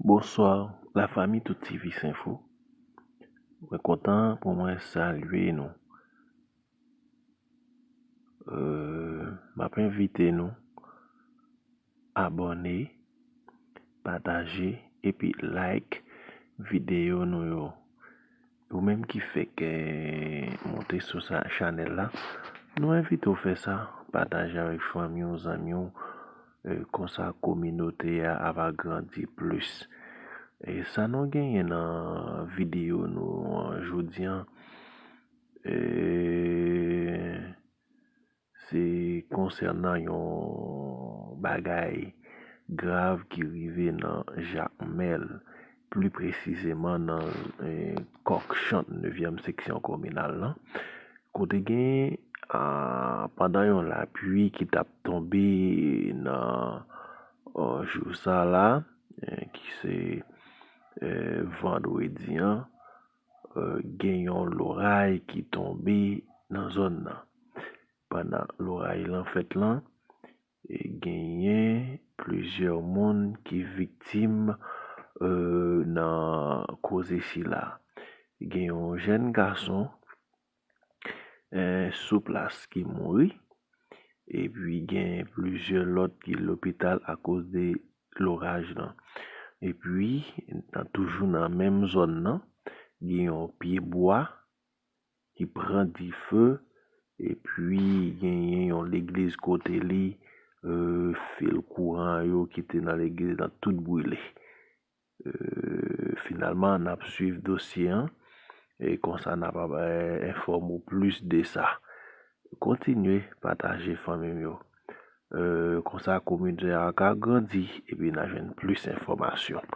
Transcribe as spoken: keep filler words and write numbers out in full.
Bonswa, lafanmi tout T V Info. Mwen kontan pou mwen salye nou. Euh, m ap envite nou abòne, pataje, epi like videyo nou yo. Ou menm ki fèk, eh, monte sou sa, chanèl la, nou envite w fè sa, pataje avèk fanmi w, zanmi w, eh, konsa kominote a ava grandi plis. E sa nou genyen nan videyo nou an jodi an, eh, se konsènan yon bagay grav ki rive nan Jakmèl, pli presizeman nan, eh, Kòkchant, nevyèm seksyon kominal lan, kote gen, ah, pandan yon lapli ki t ap tonbe nan, ah, jou sa la, eh, ki se, eh, vandredi an, eh, gen yon loray ki tonbe nan zòn nan. Pandan loray lan fèt lan, e genyen plizyè moun ki viktim, eh, nan koze sila. Gen yon jèn gason, eh, sou plas ki mouri, epi gen plizyè lòt ki lopital akoz de loraj lan. Epi, nan, toujou nan menm zòn nan, gen yon pye bwa ki pran dife, epi genyen yon legliz kote li, eh, fil kouran yo ki te nan legliz lan tout brile. Eh, finalman, n ap swiv dosye an, e konsa n ap, eh, enfòme w plis de sa. Kontinye pataje fanmi m yo. Eh, konsa kominote a ka grandi, epi n a jwenn plis enfòmasyon.